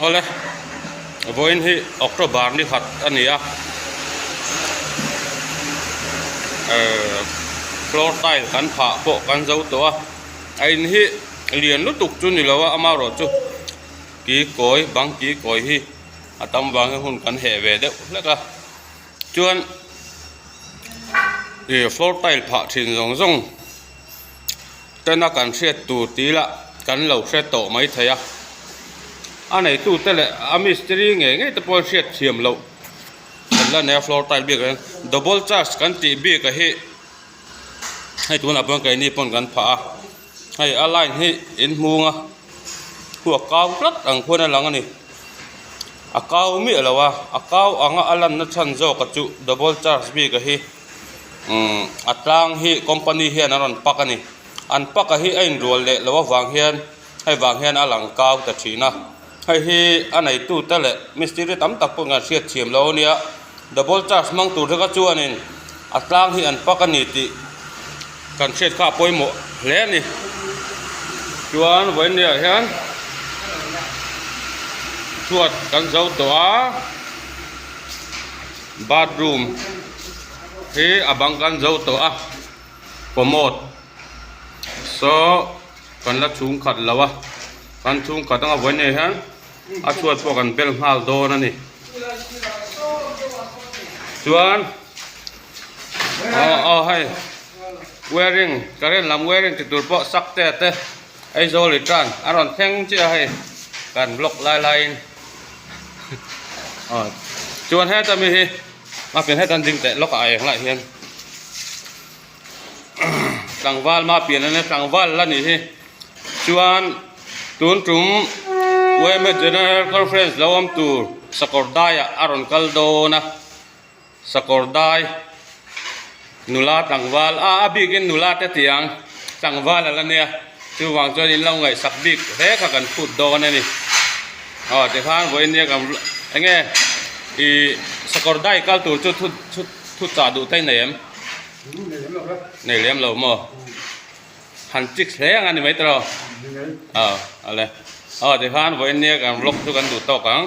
Awle, vawiin hi October ni khat a ni a, ehh floor tile kan phah pawh kan zo tawh a, a in hi lian lutuk chu ni lo a, amaherawhchu ki kawi bang ki kawi hi a tam vangin hun kan heh ve deuh hlek a, chuan ih floor tile phah thin zawng zawng. Tena kan hriat tur tih lah kan lo hre tawh mai thei a, a neitute leh a mistiri ngei ngei te pawh hriat thiam loh kan la nei a floor tile bik ah hian double charge kan tih bik ah hi hei tunah pawh keini pawn kan phah a hei a line hi in hmung a khu a kau tlat ang khuan a lang a ni a kau miah lo a a kau anga a lanna chhan zawk a chu double charge bik ah hi. Umm a tlang hi company hian an rawn pak a ni an pak a hi a inrual leh loh avang hian hei vang hian a lang kau ta thin a hei hi a neitu te leh mistiri tam tak pawh hian hriat thiam lo ania double charge hmang tur te kha chuanin a tlang hi an pak a ni tih kan hriat kha a pawimawh hle a ni chuan vawiin hian chhuat kan zo tawh a. Bathroom hi a bang kan zo tawh a commode saw kan la chhung khat lo a kan chhung khat anga vawiin ah hian a chhuat pawh kan bel nghal dawn a ni chuan aw aw hei wiring current lam wiring ti tur pawh sak te te Aizawl return a rawn thleng chiah a hei kan block lai laiin. Aw chuan heta mi hi a pian heta an ding teh lawk ah eng lah hian tlangval ma pian ania tlangval la nih hi chuan tun tum yma general conference lo awm tur sakawr daiah a rawn kal dawn a. Sakawr dai nula tlangval a a bikin nula te tiang tlangval a la nia chuvang chuan in lo ngaihsak bik hle kha kan phut dawn a ni aw tikhan vawiin nia kan enge ih sakawr dai kal tur chu thu thu thu chah duh te nei em nei lem lo maw han chik hle ang a ni mai tawh aw ale aw tikhan vawiin nia kan vlog chu kan duh tawk ang.